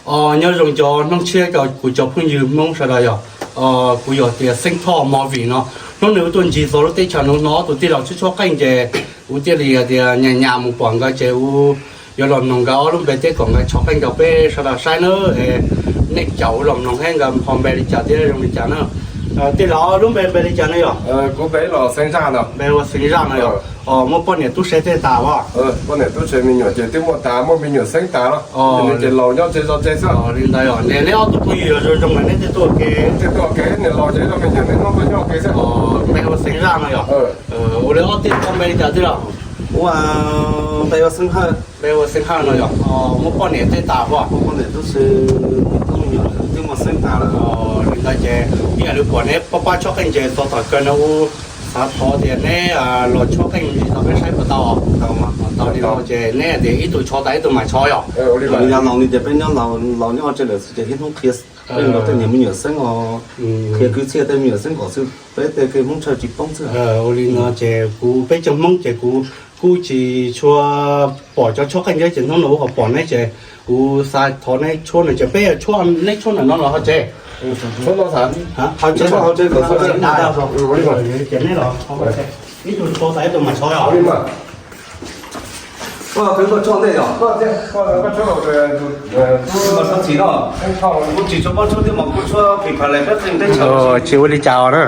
Os, nyob zoo cov hnub tshiab rau kuv cov phooj ywg Hmoob sawv daws yog, kuv yog tias Xeeb Thoj Movie no. Hnub no tuaj ncig txog lub teb chaws no hnov tus tij laug tshuab tshuab qeej ces kuv thiaj li tias nyas nyas mus pom nkawd ces kuv yuav los mloog nkawd ob lub npe thiab kom nkawd tshuab qeej rau peb sawv daws saib na. Nej caum kuv los mloog thiab nkawd ho npe li cas thiab zoo li cas na. Tij laug, lub npe npe li cas ne yog? Kuv npe los Xeeb Zaj no. Npe ua Xeeb Zaj no yog? Muaj poj niam tub se tej tas as? Poj niam tub se me nyuam ces twb muaj tas, muaj me nyuam Xeeb tas los. Ces laus nyob tsev zov tsev xwb. Li ntawd yog, neb ob tug phooj ywg yog zoo zoo mas neb thiaj tuaj ua ke? Thiaj tuaj ua ke, niam laus ces ib tug me nyuam neb nub tuaj nyob ua ke xwb. Npe ua Xeeb Zaj no yog? Ua li ob tij laug npe li cas tij laug? Npe ua Xeeb Hawj no yog? Muaj poj niam tej tas as? Li ntawd ces ib yam li pom neb pab pab tshuab qeej ces txog tom kawg no kuv xav thov tias neb los tshuab qeej ntsis rau peb saib puas tau? Tau li no ces neb tias ib tug tshuab tas ib tug mam tshuab yog? Li no ces peb nyob laus nyob tsev lawm xwb ces ib hnub qhia tej niag me nyuam Xeeb os, qhia kwv txhiaj tej me nyuam Xeeb kom xwb, peb tej kev Hmoob tshawj tsis poob xwb. Ua li no ces kuv peb cov Hmoob ces kuv kuj tsis tshua pom cov tshuab qeej thiab ces hnub no kuv ho pom neb ces kuv xav thov neb tshuab no ces peb tshuab, neb tshuab ntawm no los ho tsev? Tshuab no xav, ho tsev, ho tsev, ces neb los, ib tug tshuab tas ib tug mam tshuab yog? Koj twb tuaj tshuab ntej yog? Kuv mas tshuab txiv no, kuv tsis tshua paub tshuab thiab mas kuv tshuab pim phav lais peb qeej teb chaws. Tsis ua li cas os na.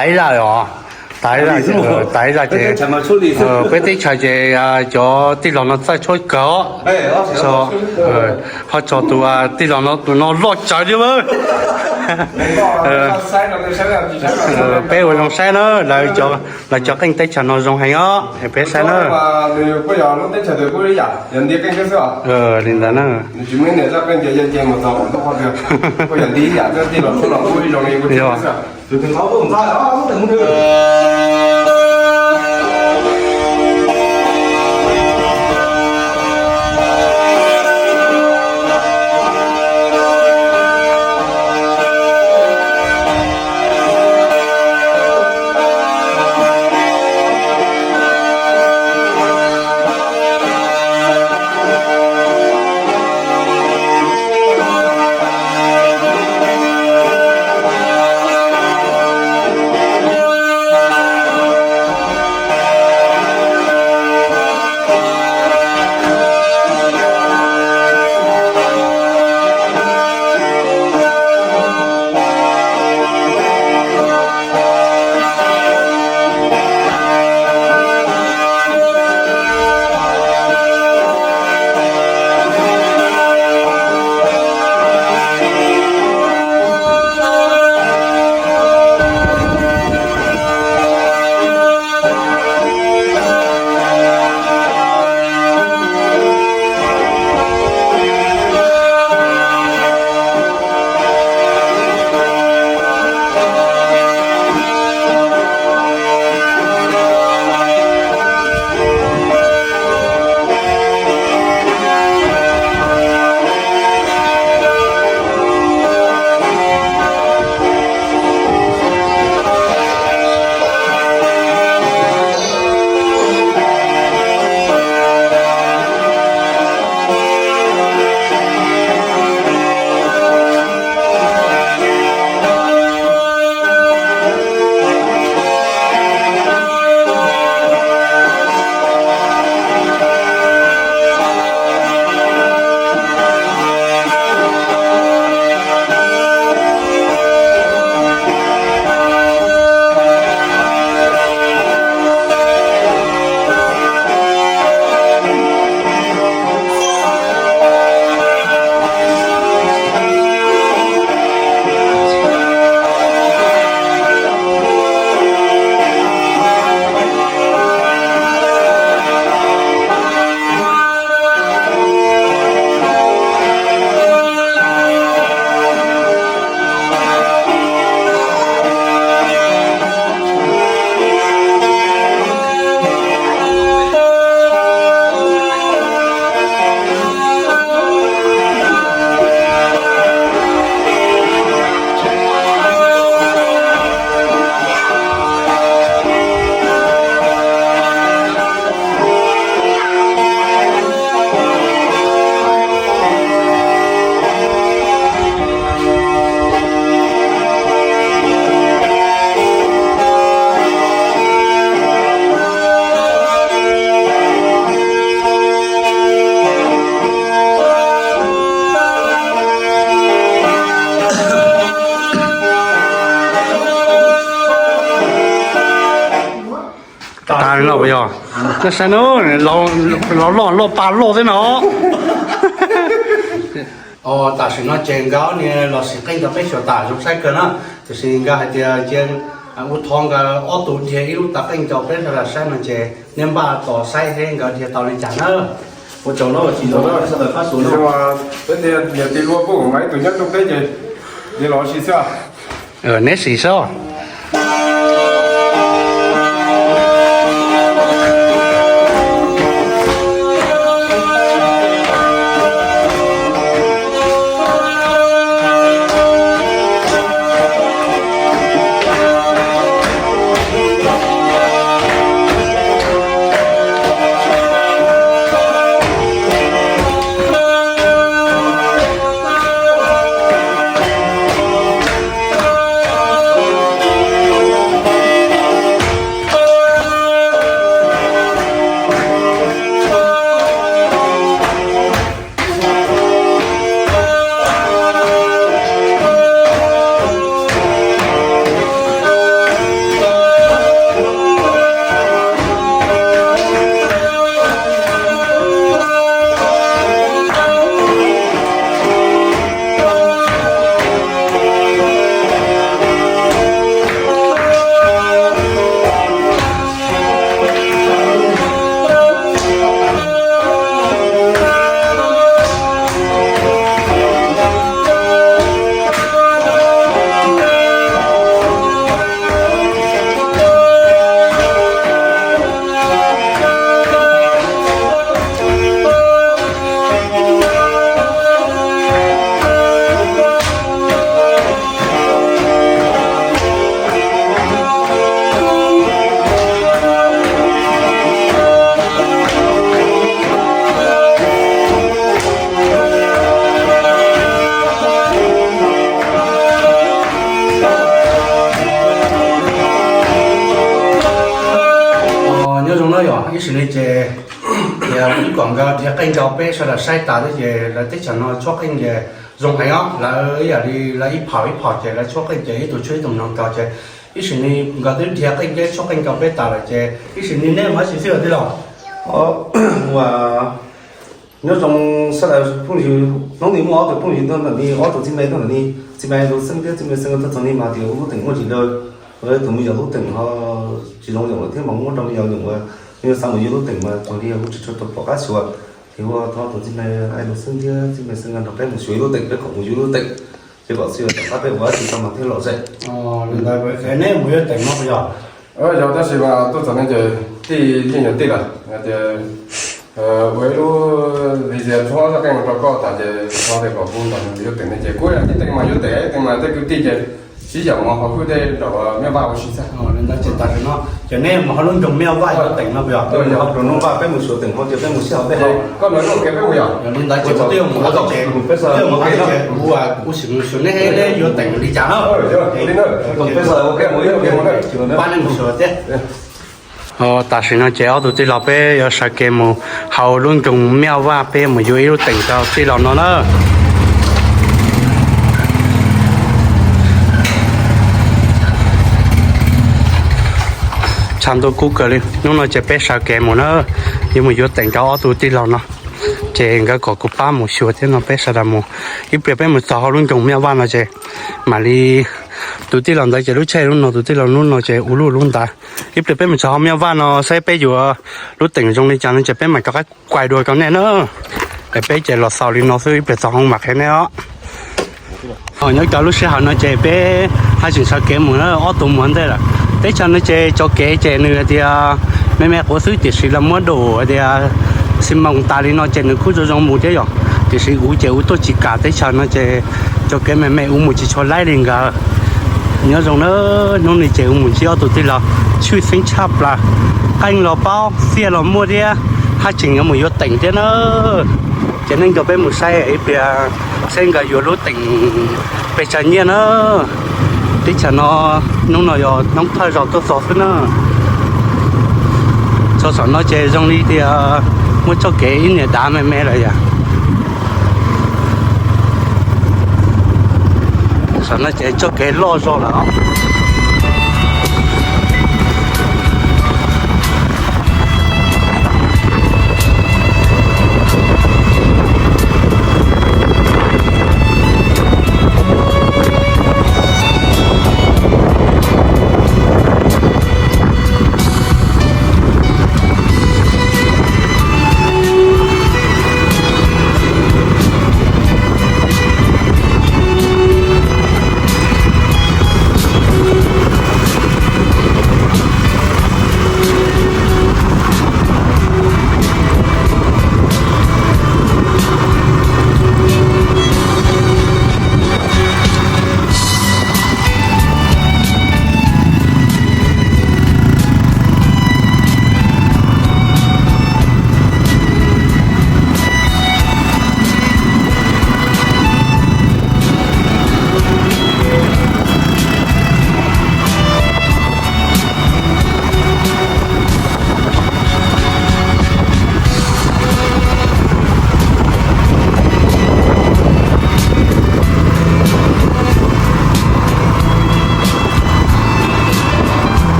Tas ib zaj os, tas ib zaj, tas ib zaj ces peb teb chaws ces cov tij laug no txawj tshuab kawg os. Ho txog tus tij laug no tus no loj tsawv li. Peb ua zoo saib na, lawv cov qeej teb chaws no zoo heev os, peb saib na. Li ntawd na. Tas no puas yog? Koj saib na, los loj loj pa loj thiab no. Tam sim no ces nkawd niag los sim qeej rau peb xyuas tas zoo saib kawg na. Tiam sis nkawd hais tias cia ua thov nkawd ob tug dhia ib lub tas qeej rau peb sawv daws saib no ces nej npaj tos saib seb nkawd dhia tau li cas na. Ua tsaug na, ua tsaug na, sawv daws pab xus na. Peb niag tij laug Pub mas ib tug nyob rau peb ces dhia los ua si xwb. Neb sim xwb. Ib kom nkawd dhia qeej rau peb sawv daws saib tas thiab ces lawv teb chaws no tshuab qeej ces zoo heev os, lawv ib yam li lawv ib phaum ib phaum ces lawv tshuab qeej ces ib tug tshuab ib tug mloog tau ces ib sim neej nkawd twb dhia qeej thiab tshuab qeej rau peb tas lawm ces ib sim neej neb mus dab tsi xwb os tij laug? Ua, nyob zoo sawv daws phooj ywg, hnub no muaj ob tug phooj ywg tuaj ntawm no, ob tug txiv me tuaj ntawm no, txiv me Lus Xeeb thiab txiv me Xeeb tuaj txog no mas tias lub teem muaj tsis daw, tus me nyuam lub teem ho tsis zoo yoom lawm thiab mas muab rau me nyuam yoom, me nyuam xav mus yuav lub teem mas txog li kuj tsis tshua tau pom qab xyuas. Ces ua thov tus txiv me Lus Xeeb thiab txiv me Xeeb nrog peb mus xyuas ib lub teem, peb kom mus yuav lub teem, ces kom xyuas tom qab peb ua dab tsi tau mas thiaj lom zem. Neb mus yuav teem no puas yog? Yog, tab sis mas tuaj txog no ces tij yeej yog tij lawm, tias ua ib lub visa tshuab zaj qeej rau koj tas ces thov tias kom kuv nrog nws yuav teem no ces kuv ib teem mas yuav teem, ib teem mas tej kwv tij ces sib yaum mus hauv kuj tej nram Mej Vaj ua si xwb. Li ntawd ces tam sim no ces neb mus hauv lub nroog Mej Vaj yuav teem no puas yog? Nroog Mej Vaj peb mus xyuas teem no ces peb mus sib haum tej hauv. Koj mus ua ke peb mus yog? Li ntawd ces kuv twb mus hauv ces, twb mus hauv ces kuv, kuv sim mus xyuas neb, neb yuav teem li cas na. Pab neb mus xyuas thiab. Tam sim no ces ob tug tij laug peb yuav sawv kev mus hauv lub nroog Mej Vaj, peb mus yuav ib lub teem rau tij laug no na. Tshav ntuj kub kawg li, hnub no ces peb sawv kev mus na, yuav mus yuav teem rau ob tug tij laug no. Ces nkawd kom kuv pab mus xyuas thiab no peb sawv daws mus. Ib pliag peb mus txog hauv lub nroog Mej Vaj no ces mam li, tus tij laug ntawd ces lub tsheb lub no, tus tij laug lub no ces ua lub lub ntawd. Ib pliag peb mus txog hauv Mej Vaj no saib peb yuav lub teem zoo li cas no ces peb mam rov qab kuaj dua rau nej na. Es peb ces los xaus li no xwb, ib pliag txog hauv mam qhia nej os. Nyob rau lub sij hawm no ces peb haj tseem sawv kev mus na, ob tug mus ntej lawm. Teb chaws no ces tso kev ces nws hais tias me me quav xwb tiam sis lawv muab dum hais tias xi moos tas li no ces nws kuj zoo zoo mus thiab yom. Tiam sis uv ces uv tuaj tsis kam, teb chaws no ces tso kev me me uv mus tsis tshua laib li nkawd. Nyob zoo na, hnub no ces uv mus ntsib ob tug tij laug tshwj xeeb tshaj plaws, qeej los paub, xiaj los muaj thiab, haj tseem yuav mus yuav teem thiab na. Ces nej nrog peb mus saib ib pliag seb nkawd yuav lub teem pes tsawg nyiaj na. Teb chaws no hnub no yog hnub thawj zaus tuaj txog xwb na. Txog saum no ces zoo li tias muaj txoj kev ib niam dav me me lawm yom. Saum no ces txoj kev loj zog lawm.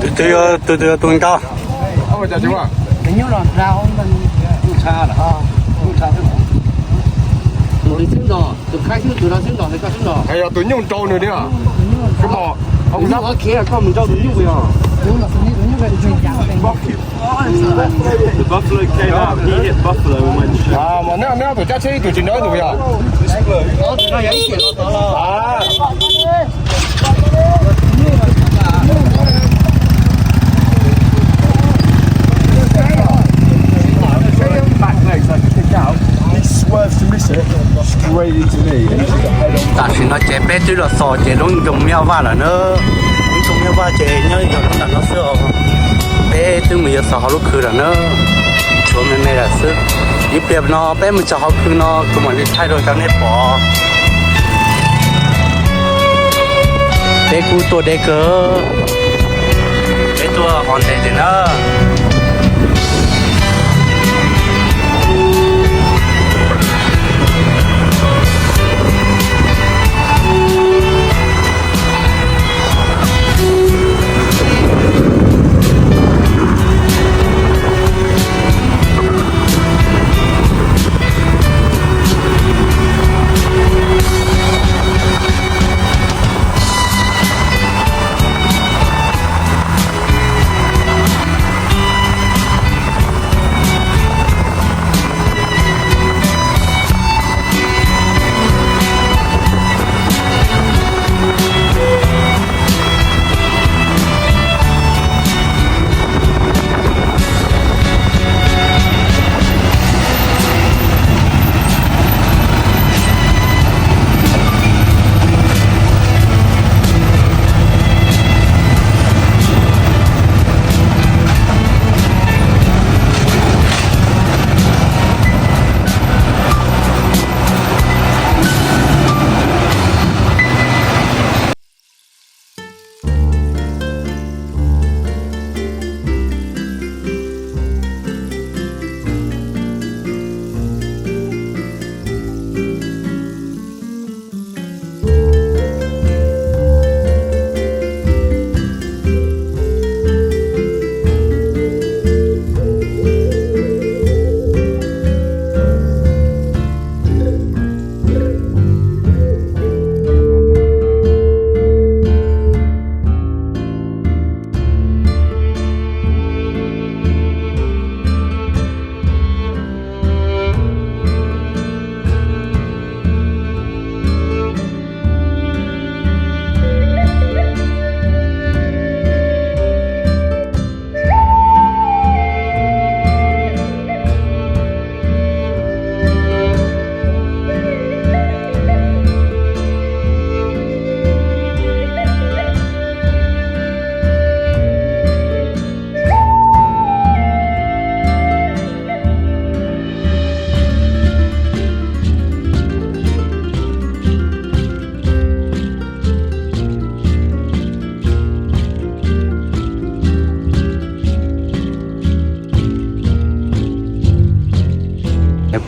Tus twg yuav, tus twg yuav tus ntau? Tus nyuj nrau nws li. Mas neb, neb ob tug cab tsheb ib tug tsis nrau ib tug yog? Tam sim no ces peb twb los txog ces lub nroog Miaj Vaj lawm na. Lub nroog Miaj Vaj ces nyob ib yam lub ntawm no xwb os. Peb twb mus yuav txog hauv lub khw lawm na. Tshuav me me lawm xwb. Ib pliag no peb mus txog hauv khw no kuv mam li thaij rau cov nej pom. Peb kuj tuaj deb kawg. Peb tuaj hov ntev tiag na.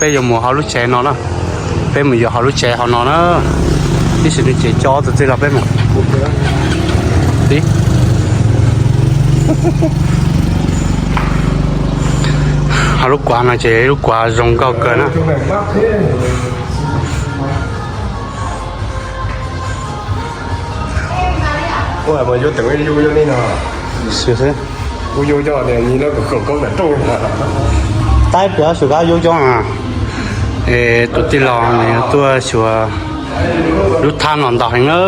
Peb yuav mus hauv lub tsev no na. Peb mus yuav hauv lub tsev hauv no na. Ib sim no ces coj tus tij laug peb mus. Hauv lub kuav no ces lub kuav zoo nkauj kawg na. Tab puas sum kab yuav coob na. Es tus tij laug nws tuaj xyuas lub thab no ntau heev na.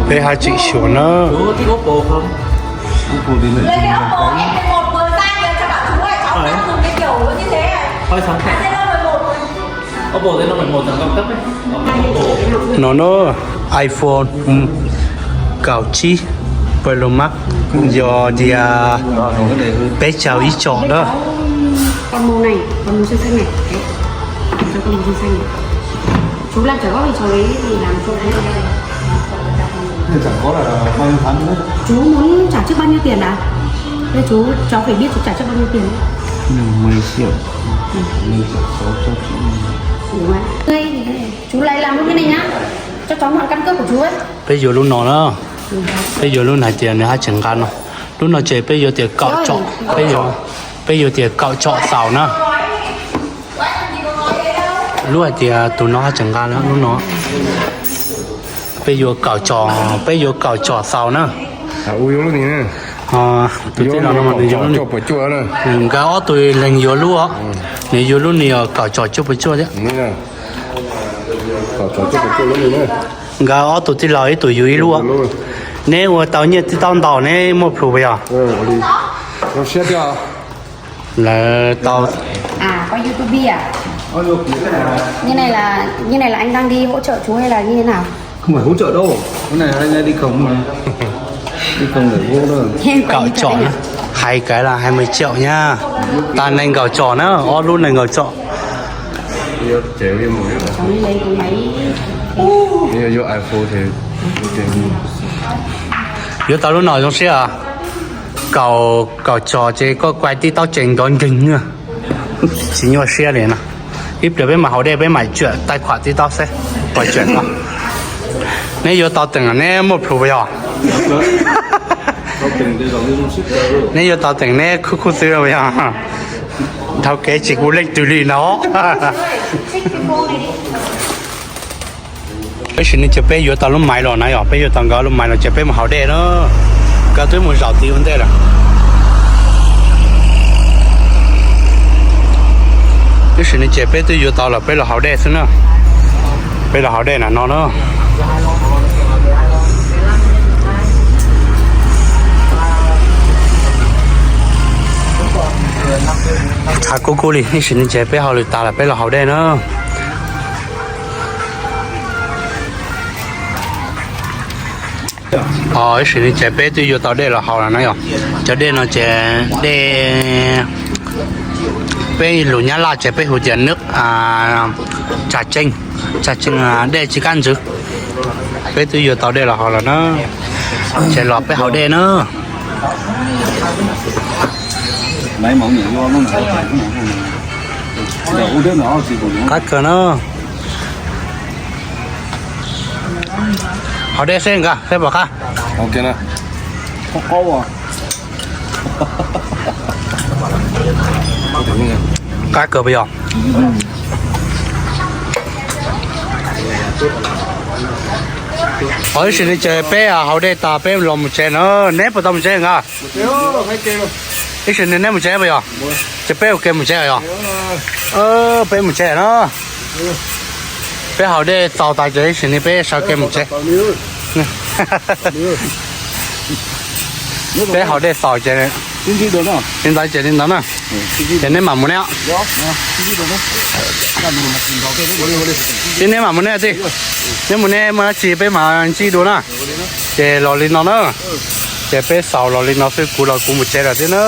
Peb haj tseem xyuas na. No na, iPhone kaum tsib Pro Max, yog tias peb caug ib tsom na. Chú muốn trả trước bao nhiêu tiền ạ? Đây, chú, cháu phải biết chú trả trước bao nhiêu tiền. Mười triệu. Mười triệu sáu trăm chín mươi. Ủa, đây, chú lấy làm luôn cái này nhá. Cho cháu mượn căn cước của chú ấy. Peb yuav lub no na. Peb yuav lub no hais tias nws haj tseem nqa no. Lub no ces peb yuav tias kaum tsom, peb yuav, peb yuav tias kaum tsom xaus na. Lub hais tias tus no haj tseem nqa na, lub no. Peb yuav kaum tsom, peb yuav kaum tsom xaus na. Tus tij laug no nkawd ob tug leeg yuav lub, nws yuav lub nws yog kaum tsom cuaj puas cuaj thiab. Nkawd ob tug tij laug ib tug yuav ib lub. Neb ua tau nyiaj tib taub ntau neb muaj plhus puas yog? Lawv tau. Có YouTube à? Như này là, như này là anh đang đi hỗ trợ chú hay là như thế nào? Không phải hỗ trợ đâu. Cái này anh đi không mà. Đi không để vô đâu. Kaum tsom na, hais kawg las hai mươi triệu nha. Tas nees nkaum tsom na, ob lub nees nkaum tsom. Cháu đi lấy cái máy. Yuav tau lub no zoo siab. Kaum, kaum tsom ces koj kuaj tib taub tsees nrov nkeeg na. Tsis nyuaj siab li no. Ib pliag peb mam haus dej peb mam tsuam taij khuam tib taub xwb. Pom tsuam tau. Neb yuav tau teem neb muaj plhus puas yog? Neb yuav tau teem neb khub khub xwb puas yog? Dhau kev tsis hu leej twg li no. Tab sis no ces peb yuav tau lub maiv los na yom, peb yuav tau nkawd lub maiv los ces peb mus haus dej na. Nkawd twb mus zaum tid ua ntej lawm. Tab sis no ces peb twb yuav tau los peb los haus dej xwb na. Peb los haus dej na no na. Tshav kub kub li, tab sis no ces peb haus lwm tas lawm peb los haus dej na. Tab sis no ces peb twb yuav tau dej los haus lawm na yom. Cov dej no ces dej, peb lus Nyab Laj ces peb hu tias nước trà chanh, trà chanh, dej tsis kab ntxwv. Peb twb yuav tau dej los haus lawm na. Ces los peb haus dej na. Qab kawg na. Haus dej seb nkawd seb puas qab. Qab kawg puas yog? Tab sis no ces peb haus dej tas peb los mus tsev na. Neb puas tau mus tsev nkawd? Tab sis no neb mus tsev puas yog? Ces peb ua ke mus tsev yog? Peb mus tsev na. Peb haus dej txaus tas ces tab sis no peb sawv kev mus tsev. Peb haus dej txaus ces li ntawd ces li ntawd na. Ces neb mam mus neb. Tib neb mam mus neb tij. Neb mus neb muaj dab tsi peb mam ntsib dua na. Ces los li no na. Ces peb xaus los li no xwb, kuv los kuv mus tsev lawm thiab na.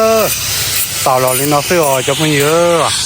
Xaus los li no xwb os cov phooj ywg.